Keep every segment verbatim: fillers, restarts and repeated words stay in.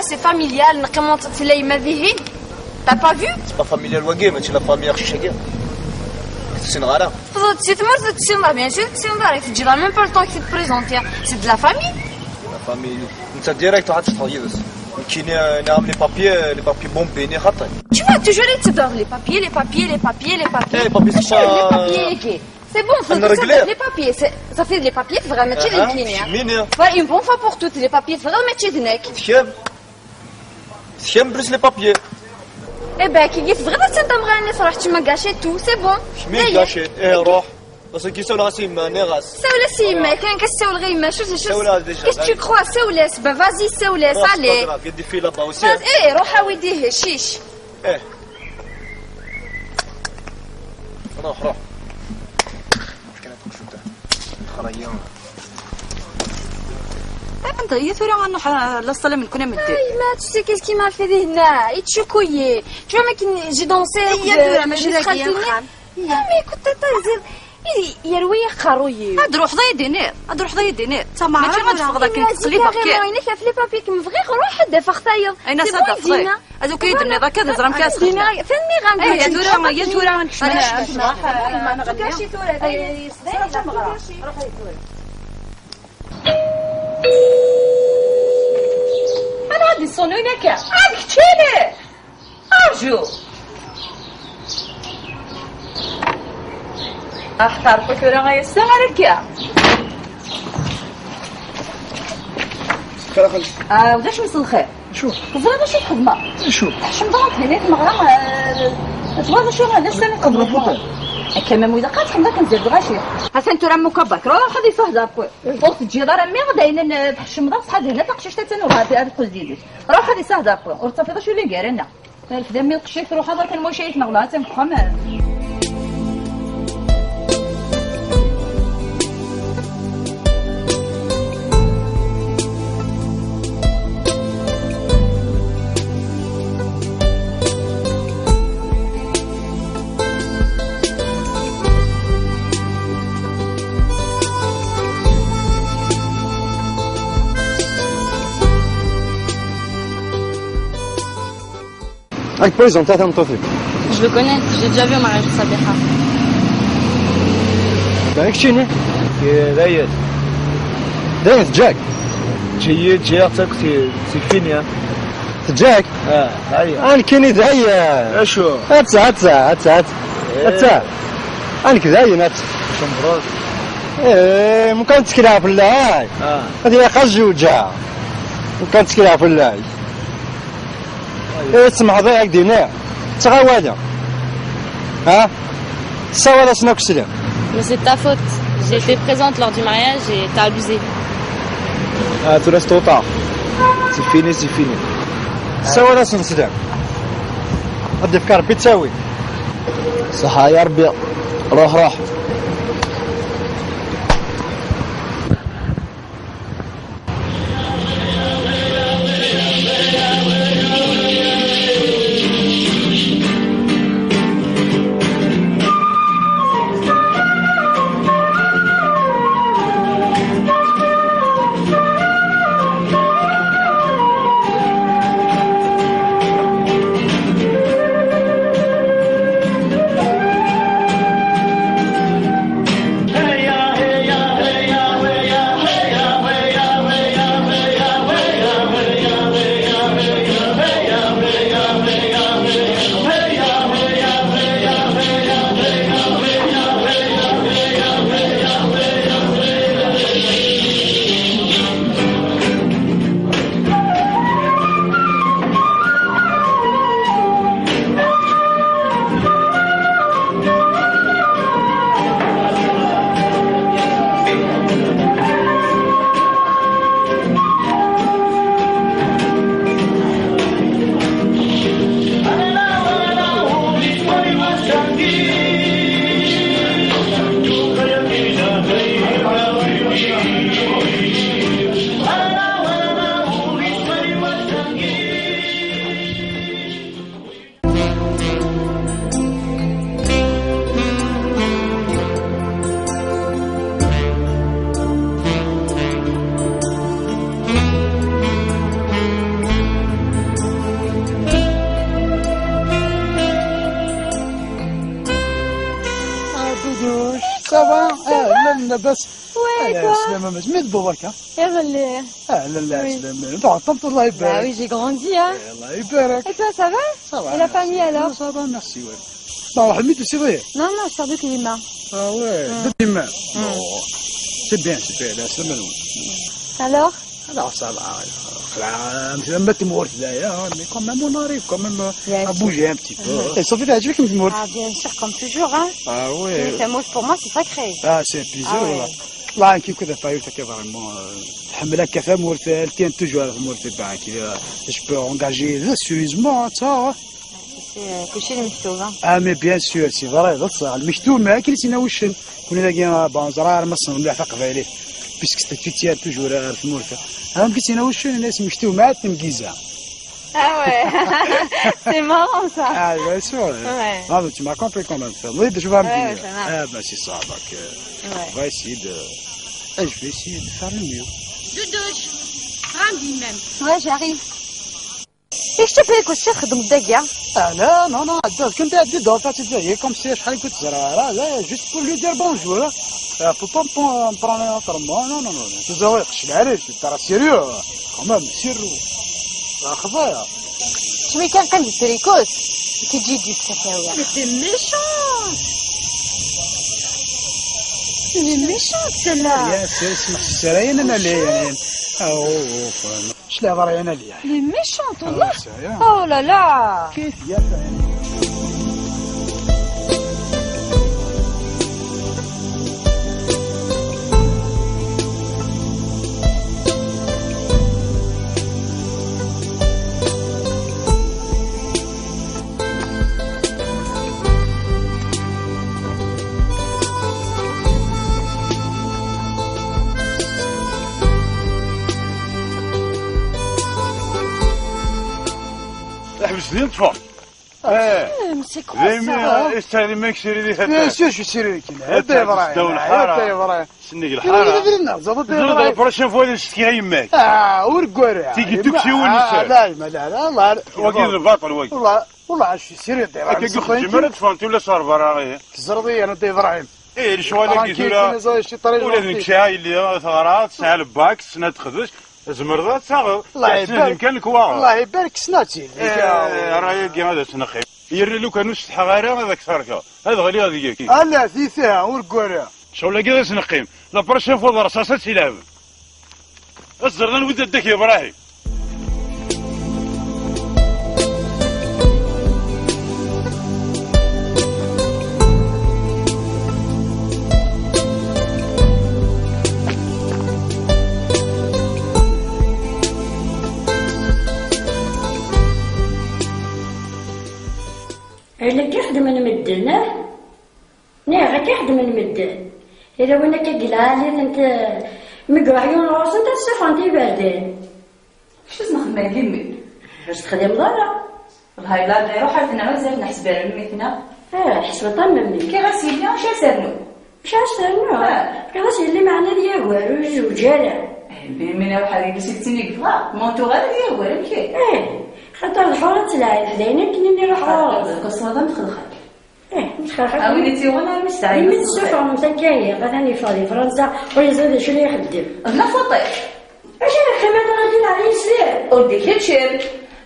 C'est familial, neqqimeḍ tella yemma dihin. T'as pas vu? C'est pas familial wagi, mačči la famille aqcic-agi. Ur tt-ssineɣ ara. Teffeɣ-d si tmurt ur tt-tessineḍ ara, bien sûr ur tt-tessineḍ ara, teǧǧiḍ même pas le temps que tu te présentes, c'est de la famille. La famille, netta direct ad teffeɣ yid-s. Nekkini, euh, nniɣ-am les papiers, les papiers bombés-nni xaṭi. Tu vois, toujours il te donne les papiers, les papiers, les papiers, les papiers. Eh, les papiers, c'est pas les papiers-agi. C'est bon, faut que ça, les papiers, c'est, ça fait les papiers, vraiment, tu les... Voilà, une bonne fois pour toutes, les papiers, vraiment, tu les... Kemm plus les papiers. Eh ben, kif tebɣiḍ ad tendamɣ ayen i tṛuḥ, tu m'as gâché tout, c'est bon. Kemm i gâché, eh, ruḥ. Parce que sawleɣ-as i yemma, nniɣ-as. Sawel-as i yemma, kan ka sawleɣ i yemma, qu'est-ce que tu crois, sawel-as, bah, vas-y, sawel-as, allez. Vas-y, ruḥ awi-d ihi, cic. Eh. Ruḥ, ruḥ. Anda, ya tura ad nruḥ, ah, la salle am nekni am medden. Ay, ma tu sais qu'est-ce qui m'a fait dire là? Il te chocoyait. Tu vois, ma j'ai dansé. Ya tura, mačči d agi. Ah, mais écoute, tata, yerwi aqerruy-iw. Ad ruḥeḍ ad yi-d-tiniḍ, ad ruḥeḍ ad yi-d-tiniḍ. Mačči ad teffɣeḍ akken tettqellibeḍ kan. Ayen akka, les papiers kem bɣiɣ, ruḥ ad d-afeɣ tayeḍ. Ayen akka ad tafeḍ. Ad ak-yi-d-nniḍ akka, ad ẓreɣ amek ara sxedmeɣ. Tanemmirt. Eh, ya tura, ya tura ad nekcem ad necḍeḥ. Ana ad d-iṣunuyen akka. Ad keččini! Arju! Aḥtarqu tura ay ass-a ar akka. Xir a xalti. Ah, ulac mselxir. Acu? Teẓriḍ acu txedmeḍ? Acu? Tḥecmeḍ akk dinna i tmeɣra, eh, twalaḍ acu d ass-a i txedmeḍ? Akka ma ilaq ad tḥemmleḍ akken tezdiɣ lɣaci. Atan tura am ukabak, ruḥ ad ifehdeṛ. Ur teǧǧiḍ ara mmi d ayen n-, tḥecmeḍ, ṣṣeḥ dinna taqcict attan uɣeɣ ad teqqel did-s. Ruḥ ad isehdeṛ, ur tettafiḍ acu yellan gar-aneɣ. Rfed a mmi lqecc-ik, truḥeḍ akken wacu ay tneɣleḍ, atan deg uxxam. Ad k-prezentɣ tameṭṭut-ik. Je le connais, j'ai déjà vu au mariage de Sabiha. D keččini? Eh, d aya. D aya, teǧǧa-k? Teǧǧa-yi, teǧǧa-yaɣ akk si, si fini, ah. Teǧǧa-k? Ah, d aya. Ah, nekkini d aya. Acu? Atta, atta, atta, atta. Eh. Atta. Ah, nekk d ayen, atta. Cembret. Eh, mukan ttekleɣ fell-ak. Ah. Ad ilaq ad zewǧeɣ. Mukan ttekleɣ fell-ak. Eh, tsemḥeḍ, ay ak-d-iniɣ. Ttɣawala. Ha? Ssawal-asen akk slam. Mais c'est de ta faute. J'ai été présente lors du mariage et t'as abusé. Ah, tura c'est trop tard. C'est fini, c'est fini. Ssawal-asen slam. Ad d-ifk Rebbi ttawil. Ṣaḥa ya Rebbi. Ruḥ, ruḥ. Ça va? Ah, lalla, labas. Ouais, et toi? Ala, slama, mais d baba-k, hein? Iḍelli. Ah, lalla, oui, slama. Bon, tant, Allah ibarak. Bah oui, j'ai grandi, hein. Eh, Allah ibarak. Et toi, ça va? Ça va, merci. Et la famille, alors? Ça va, merci, ouais. Bon, Hamid, c'est vrai. Non, non, je sors de Klima. Ah ouais, de Klima. Bon. C'est bien, c'est bien, la semaine. Alors? Alors, ça va. Là, c'est un peu mort, d'ailleurs, hein, mais quand même, on arrive quand même, euh, à bouger un petit peu. Et Sophie, t'as vu comme mort? Ah, bien sûr, comme toujours, hein. Ah ouais. Une fameuse pour moi, c'est sacré. Ah, c'est plusieurs, ah ouais, voilà. Là, qui coûte pas eu, c'est que vraiment, euh, الحمد لله كفى مورتال، كاين toujours مورتال باكي. Je peux engager sérieusement, ça, hein. C'est, euh, كلشي المكتوب، hein. Ah, mais bien sûr, c'est vrai, بصح المكتوب ما كاين سينا وشن. كنا داكي، آه، bon, زرار ما صنع مليح في قبايلي. Puisque c'est tout, toujours, آه، في مورتال. أنا كنت سينا وشن، الناس مكتوب مع التمكيزة. Ah ouais. C'est marrant, ça. Ah, bien sûr. Ouais. Ah, mais tu m'as compris quand même. Oui, je vais me dire. Ouais, ça marche. Ah, ben, c'est ça. Donc, euh, ouais, on va essayer de, eh, je vais essayer de faire le mieux. Doudouche, Randy même. Ouais, j'arrive. ايش تبي لك وش تخدم الدقيقة؟ Ah, là, non, non, عداك كنت عدي دور تاع تجي comme si شحال كنت زرارة، لا، juste pour lui dire bonjour. Ah, faut pas me prendre autrement. Non, non, non, non. تزويق، شد عليك، ترى sérieux. Quand même, sérieux. Ah, خفايا. شوي كان قيم التريكوت. كي تجي تجي السفاوة. C'est méchant. C'est méchant, celle-là. يا سي، اسمح، سي سرايا، أنا ليه، يعني. آه، أوه، أوه، فاهم. شلا ضري أنا ليه. Les méchantes, والله. آه، سرايا. Oh là là. كيف يا سرايا؟ Ḥbes din ṭṭfa. Eh, c'est quoi ça? Essaye de m'exciter. Bien sûr, je suis sérieux. Sennig lḥara. La prochaine fois, ad as-ttgeɣ yemma-k. Ah, ur ggara. Tigi d tukciwin. Ah, la, la, la, la. Wagi d lbaṭel, wagi. Wallah, je suis sérieux, Dda Ibrahim. Akka i xeddim ara teffɣemt ula s ɣer berra, ihi. Teẓriḍ-iyi, ana Dda Ibrahim. Eh, lecɣal-agi tura, ula d nekk sɛiɣ yelli, teɣra, tesɛa lbak, tessen ad texbec, tzemreḍ ad taɣeḍ. Allah ibarek. Kan lekwaɣeḍ. Allah ibarek, ssneɣ-tt-id. Eh, ṛṛay-agi ad as-neqqim. Yerna lukan ur setḥaɣ ara ad ak-terkeḍ, ad ɣliɣ deg-k. Ala, tita, ur ggara. Ccɣel-agi ad as-neqqim. La prochaine fois d rrṣaṣ ad tt-ilɛeb. Ad ẓreḍ anwa i d Dda Ibrahim. Ayen akka i xeddmen medden, ah? Niɣ akka i xeddmen medden. Yella win akka i yelɛalin n t-, mi iruḥ yiwen ɣur-sent ad ssuffɣent iberdan. Acu s-nexdem agi mmi? Ur s-texdimeḍ ara. Lhay la, la, iruḥ ar tenɛuz ar neḥseb ar mmi-tneɣ. Ah, ḥesbeḍ am mmi. Fkiɣ-as yelli, acu as-rnu? Acu as-rnu? Ah. Fkiɣ-as yelli meɛna ad yagar, ur yezweǧ ara. Eh, mmi, mi iruḥ ad yelbes i tettin i yebɣa. Ma ur tuɣ ara ad yagar, amek? Eh, xaṭer d ḥur ad telɛib, d ayen akken i iruḥ ɣur-s. Xaṭer d lqeswa d amxelxal. Eh, mtxerxer. A win i tt-yuɣen armi s-, imi tessuffɣemt akka-yi, atan yeffeɣ di Fransa, ur yeẓri d acu i ixeddem. D la faute-ik. Acu ara teqqim ad ɣ-d-ilɛen yesli? Ur d kečč.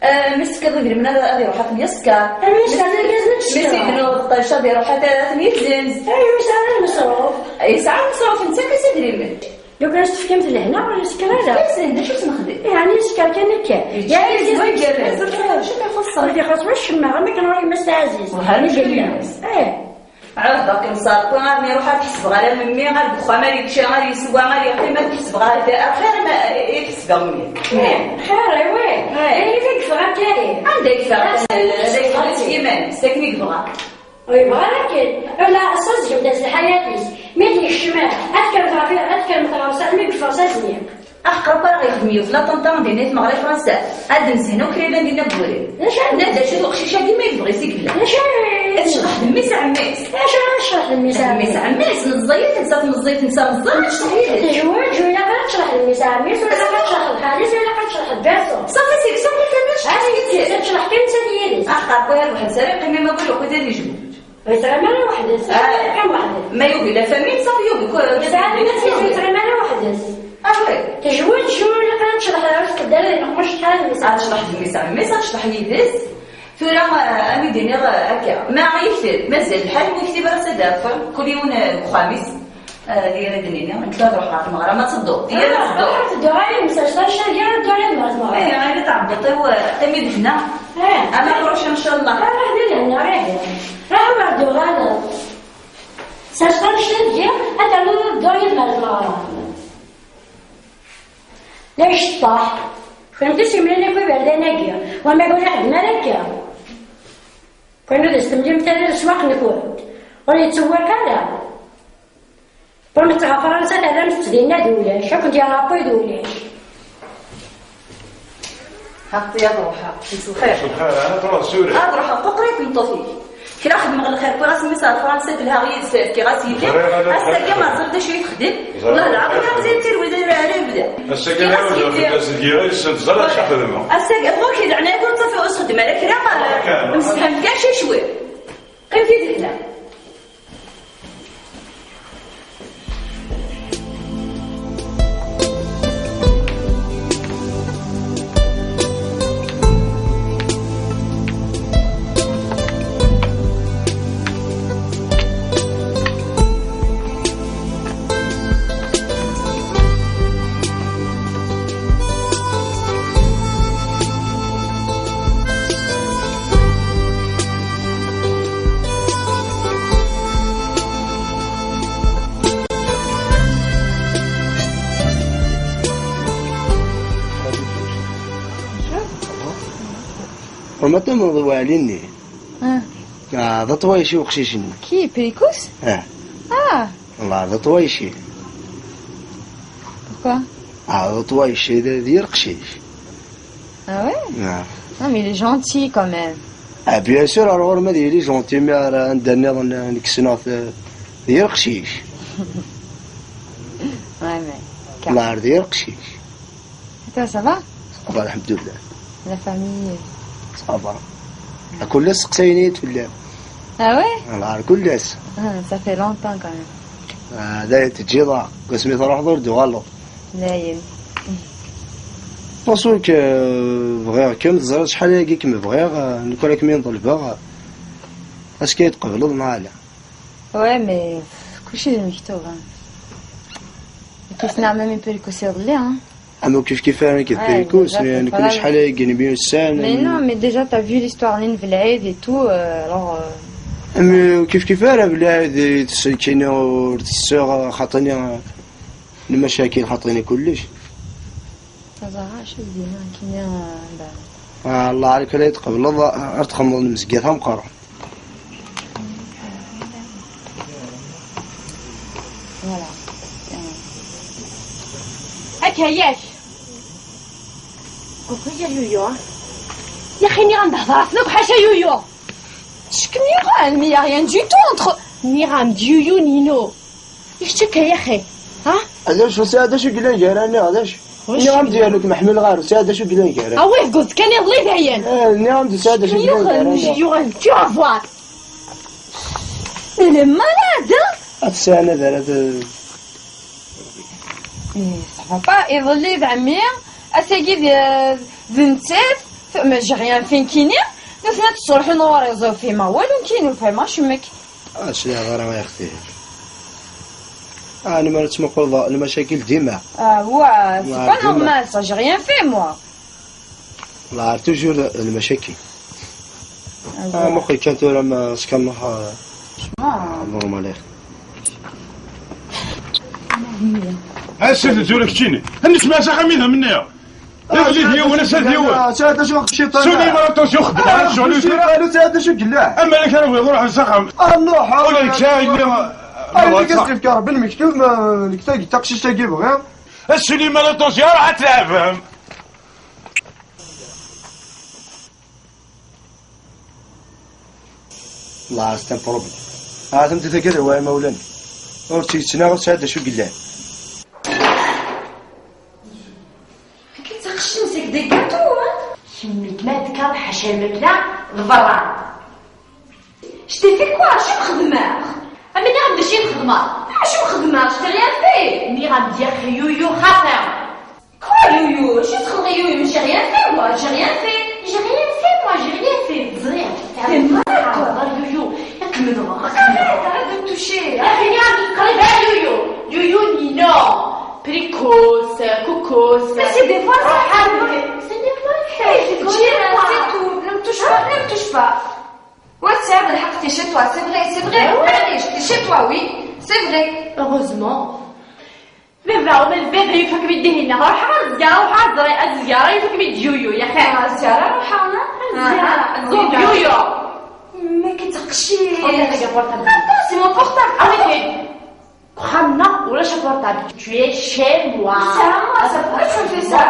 Eh, mi s-tefkiḍ idrimen ad, ad iruḥ ad ten-yeṣker. Ami yesɛa argaz n ttcekra. Mi s-yebnu ubeṭṭac ad iruḥ ad, ad ten-yezzenz. Ayu yesɛa lmeṣruf. Yesɛa lmeṣruf, nettak-as idrimen. Lukan s-tefkamt lehna, ur yesker ara. Tefkamt lehna, acu s-nexdem? Yeɛni yesker kan akka. Yeɛni yesker kan akka. Acu i ixuṣṣen? Ur t-ixuṣṣ wacemma, am akken ɣur yemma-s Ɛaziz. Wah, armi yella. Eh. Ɛiɣ baqi mṣerfi, armi iruḥ ad ḥesbeɣ ara memmi, ar deg uxxam, ar yečča, ar yeswa, ar yeqqim, ad ḥesbeɣ ara da. Axir ma, i ḥesbeɣ memmi. Eh, xir, oui. Eh. Ayen i yeffeɣ akka. Anda i yeffeɣ? Ah, anda i yeffeɣ? S yiman-is, akken i yebɣa. Ur yebɣi ara akken. Ala, ssazgem-d-as lḥayat-is. Mi d-yekcem, ad tekremt ɣef, ad tekremt ɣer-s, mi yeffeɣ s azniq. Aḥeqq akk ara ɣ-yexdem yiwet la tanta dinna i tmeɣra i Fransa. Ad d-nzehn akk kra yellan dinna n wurri. D acu ara nna d acu d uqcic-agi ma yebɣa i s-yella? D acu ara tecḍeḥ d mmi-s ɛemmi-s? D acu ara tecḍeḥ d mmi-s ɛemmi-s? Mmi-s ɛemmi-s, meẓẓiyet, netta meẓẓiyet, netta meẓẓi, ad tecḍeḥ yid-s. Tezweǧ, ur ilaq ara tecḍeḥ d mmi-s ɛemmi-s, ur ilaq ara tecḍeḥ d xali-s, ur ilaq ara tecḍeḥ d berso. Ṣafi, seg ṣafi kan ad tecḍeḥ yid-s. Ad tecḍeḥ kan netta d yid-s. Aḥeqq akk ara rebḥen sara yeqqim ma wurri uqid ad yejbed. Ur yettɣimi ara weḥd-s. Ah. Yeqqim weḥd-s. Ma yugi la famille, صافي, yugi كل. Yesɛa gma-s ur yettɣimi ara weḥd-s. Ah, oui. Tejwed cwiya, kan tecḍeḥ ur tqedder ad ineqq ma tecḍeḥ ara d-yesɛa. Ad tecḍeḥ d mmi-s, ɛemmi-s, ad tecḍeḥ yid-s. Tura, ah, ad m-id-iniɣ, ah, akka. Ma yekteb, mazal lḥal, ur yektib ara s adafer, kul yiwen, ah, deg uxxam-is. Ah, d yir ad d-nini, nekk ad ruḥeɣ ɣer tmeɣra, ma tedduḍ, d yir ad tedduḍ. Ah, ruḥ tedduɣ, ay msas, acu ad dduɣ ad tmeɣra. Eh, ay tɛebbuḍ-iw, ah, imi d-gneɣ. Eh. Ama prochain, ncallah. Ah, ruḥ di lehna, ruḥ. Ruḥ, ruḥ, d-uɣaleḍ. Sers annect-agi, ad ternuḍ ad dduɣ yid-m ar tmeɣra. La iceṭṭeḥ. Kennemti simlin akk iberdan-agi, wama ur ixeddem ara akka. Kan ad as-temlimt ara leswaq-nkent, ur yettewwaq ara. Ṭṭumet ɣer Fransa, terramt-tt dinna d ulac, ad kent-yerr Ṛebbi d ulac. Aql-i ad ruḥeɣ. Mselxir. Mselxir, ad truḥeḍ s ulac. Ad ruḥeɣ, quqer i tmeṭṭut-ik. Kra xedmeɣ lxir, wwiɣ-as mmi-s ar Fransa, telha yid-s, fkiɣ-as yelli. Ẓriɣ, ala. Ass-agi ma teẓriḍ d acu i texdem. Ẓriɣ. Wallah lɛaḍim, ur ɣ-ẓin tirwel ara, ara yebda. Ass-agi fkiɣ-as yelli. Ass-agi, ass-agi, ass-agi, ass-agi, ass-agi, ɣur-k leɛnaya-k ur ttafi, ur s-xeddem ara kra, msefhamet kan cwi cwi. Qqim yid-neɣ. Ur ma tamneḍ waɛli-nni. Ah. Ah, d aṭwayci uqcic-nni. Qui, Péricos? Ah. Ah. Wallah, d aṭwayci. Pourquoi? Ah, d aṭwayci, d, d yir qcic. Ah ouais? Ah. Non, mais il est gentil quand même. Ah, bien sûr, ar ɣur-m ad yili gentil, mi ara anda nniḍen nekk ssneɣ-t, d yir qcic. Ouais, mais... Wallah, d yir qcic. Et toi, ça va? Ça va, alhamdoulilah. La famille? Ça va. Kul ass seqsayen-iyi-d fell-am. Ah ouais? Wallah, kul ass. Ah, ça fait longtemps quand même. Ah, d ayen teǧǧiḍ-aɣ. Deg wasmi truḥeḍ ur d-tuɣaleḍ. Dayen. Parce que bɣiɣ-kem, teẓriḍ acḥal ayagi kem-bɣiɣ, nekk ur kem-in-ḍelbeɣ. Est-ce que tqebleḍ neɣ ala? Ouais, mais, pff, kulci d lmektub, hein. Nekk ssneɣ même Péricos iḍelli, hein. Am ur kif kif ara nekk d Péricos, nekk acḥal ayagi nemyussan. Mais non, mais déjà, t'as vu l'histoire n Belɛid et tout, euh, alors, euh. Am ur kif kif ara Belɛid, tessakini ur tessiɣ, xaṭini lmacakil, xaṭini kullec. Teẓra acu d-yenna nekkini, euh, da. Ah, Allah, ar kra i tqebleḍ, ar txedmeḍ lmezgit ameqqran. Voilà. Akka yak. Uku ya yuyu, ha? Yaxi nniɣ-am-d hḍeṛ-as akk ḥaca yuyu. Tcekkem yuɣal, mais y a rien du tout entre. Nniɣ-am-d yuyu, Nino. I kečč akka yaxi, ha? Ulac, ur sɛiɣ d acu yellan gar-aneɣ, d acu? Nniɣ-am-d yernu-kem ḥemmleɣ, ur sɛiɣ d acu yellan gar-aneɣ. Awih, gud kan iḍelli dayen. Eh, nniɣ-am-d ur sɛiɣ d acu yellan gar-aneɣ. Yuɣal, tu vas voir. Il est malade, hein? Ad tesɛan ad ara t- Eh, ça va pas, iḍelli d ɛemmi, ass-agi d, d nettat, mais j'ai rien fait nekkini, nutni ad ttṣurḥun ɣur iẓufi, ma walu nekkini ur fhimeɣ acemma. Ah, ur sliɣeɣ ara, ay axti. Ah, lemmer ad tmuqleḍ lmacakil dima. Ah, ouais, c'est pas normal, ça, j'ai rien fait, moi. Lɛar toujours lmacakil. Ah, muqel kan tura ma skanneɣ, ah, normal, ya. Ass-a d tura keččini. Ad nesmeɛs axxam-id am-nni. Iḍelli d yiwen, ass-a d yiwen. Ah, sɛiɣ d acu xciṭan. Suni ma aṭas yuxeddem ara ccɣel. Xciṭan, sɛiɣ d acu yellan. Ama lak ara bɣiḍ ruḥ s axxam. Ah, nruḥ. Ula d kra yelli. Ay, nekk ad s-d-yefk Rebbi lmektub, ma nekk tagi, taqcict-agi bɣiɣ. Suni ma aṭas, ya ruḥ ad tleɛbem. Lɛar, c'est un problème. Ah, tameddit-agi ad awiɣ imawlan. Ur tt-yettnaɣ, ur tesɛiḍ d acu yellan. Akken d taqcict-nnes deg gaṭu, ha? Kemmi d ma tekkaḍ ḥaca lmakla d berra. Je t'ai fait quoi? Acu m-xedmeɣ? Am nniɣ-am d acu i m-xedmeɣ? Acu m-xedmeɣ? Je t'ai rien fait. Nniɣ-am-d yaxi yuyu xaṭi. Quoi yuyu? Acu txedmeḍ yuyu? J'ai rien fait moi, j'ai rien fait. J'ai rien fait moi, j'ai rien fait. Ẓriɣ. T'es malade, toi. Yuyu. Arrête, arrête de me toucher. Yaxi nniɣ-am-d qrib ara yuyu. Yuyu-nni non. Précoce, coucou. Mais c'est des fois ça. C'est des fois ça. Hey, c'est tout. Ne me touche pas, ne me touche pas. Ouais, c'est vrai, الحق, t'es chez toi, c'est vrai, c'est vrai. Ah ouais. Allez, t'es chez toi, oui, c'est vrai. Heureusement. Baba, ma d baba yefka-kem-id dihin, ruḥ ɣer zgar, ruḥ ɣer ẓri, ad zgar, yefka-kem-id yuyu, yaxi. Ah, zgar, ruḥ ɣer zgar. Ah, ah, ẓur yuyu. Mais qu'est-ce que c'est? Attends, c'est mon portable. Ah, mais Deg uxxam-nneɣ ulac aportable. Tu es chez moi. C'est à moi, ça, pourquoi tu me fais ça?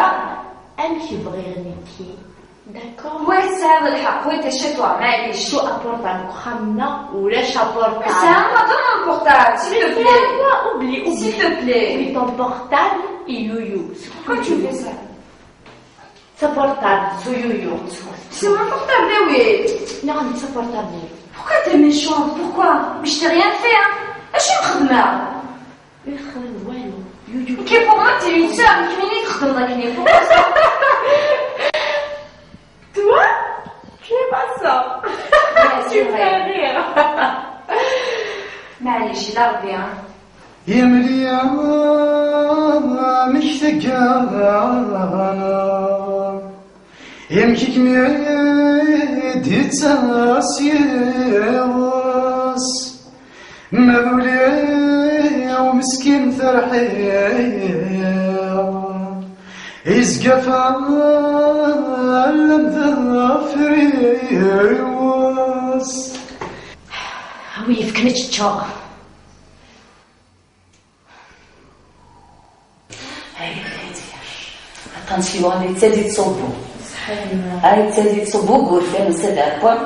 Amek i bɣiɣ nekki. D'accord. Oui, tesɛiḍ lḥeqq, oui, t'es chez toi, maɛlic. Su aportable deg uxxam-nneɣ ulac aportable. C'est à moi, donne mon portable, s'il te plaît. C'est à moi, oublie, oublie. S'il te plaît. Oui, ton portable et yuyu. Pourquoi tu me fais ça? Sa portable, su yuyu. C'est mon portable, oui. Non, mais sa portable. Pourquoi t'es méchante? Pourquoi? Mais je t'ai rien fait, hein. Acu i m-xedmeɣ? Ur texdem walu. Yuyu. Ok, pour moi, t'es une sœur, mais kemmini txeddmeḍ akken. Pourquoi ça? Toi, tu es ma sœur. Ouais, c'est vrai. Tu me fais rire. Maɛlic, ila Rebbi, hein. Yemli amek taggara, yemkik mi d-yettas yiḍes, ma d ul-iw meskin terḥiḍ, yezga f allen d afriwes. A wi yefken ad ččeɣ. Ay, ay, ay. Aṭansyu, ay, yettali-d s ubbu. Ṣṣeḥḥa-m. Ay, yettali-d s ubbu, deg urfan n Saɛid Ɛebban,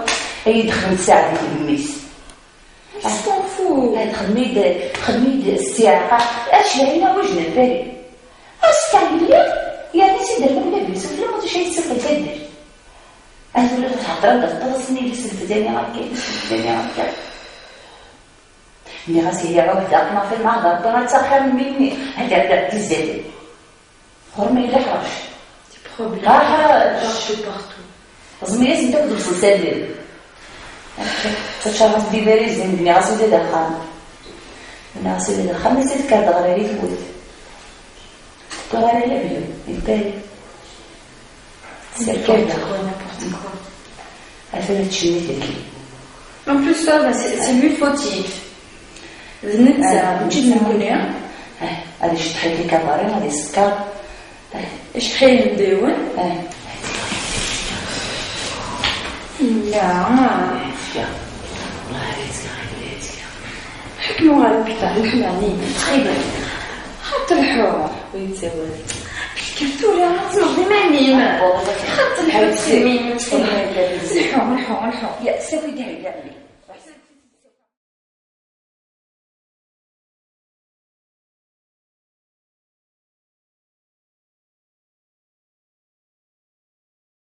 ay, yedxel-d Saɛid deg yemmi-s. Acu teṭṭfeḍ? Ay, txedm-iyi-d, txedm-iyi-d ssiɛqa. Acu lɛina, wajna fari. Asteɛmel-iyi, yerna si derma ula d yusuf, la ma tuca yessufel taddart. Ad tuli theddreḍ, d aṭas-nni di selfdani akka, di selfdani akka. Nniɣ-as, ihi ɛuhdeɣ-k, neɣ filma hder tura d taxir n mmi-nni. Hadi, hadi, hadi, zdat-i. Ɣur-m yella ḥrec. Des problèmes. Ah, ah. Partout, partout. Ẓmi-as-tent akk deg usentel. Akka, ttaččareɣ-as-d ibarizin, nniɣ-as ula d axxam. Nniɣ-as ula d axxam, mazal tekker-d ɣer rrid wut. Tuɣal ala byu, ibbal. N'importe quoi, n'importe quoi. Atan ad tcenni deg-i. En plus, ça, c'est c'est lui fautif. D netta, mačči d nekkni. Ah, ad iceṭṭeḥ-ik kabari, ad isekkeṛ. Ah. Iceṭṭeḥ-iyi d yiwen. Ah. Ya. Ya. Ḥekmu ɣer lbiṭar, leḥmani. Ttxil-k. Xaṭ lḥu. Ur yettawal. Kker tura, ad tneɣ d iman-im. Xaṭ lḥu, ttxil-m, ttxil-m. Lḥu, lḥu, lḥu. Ya, sawi-d Ɛli.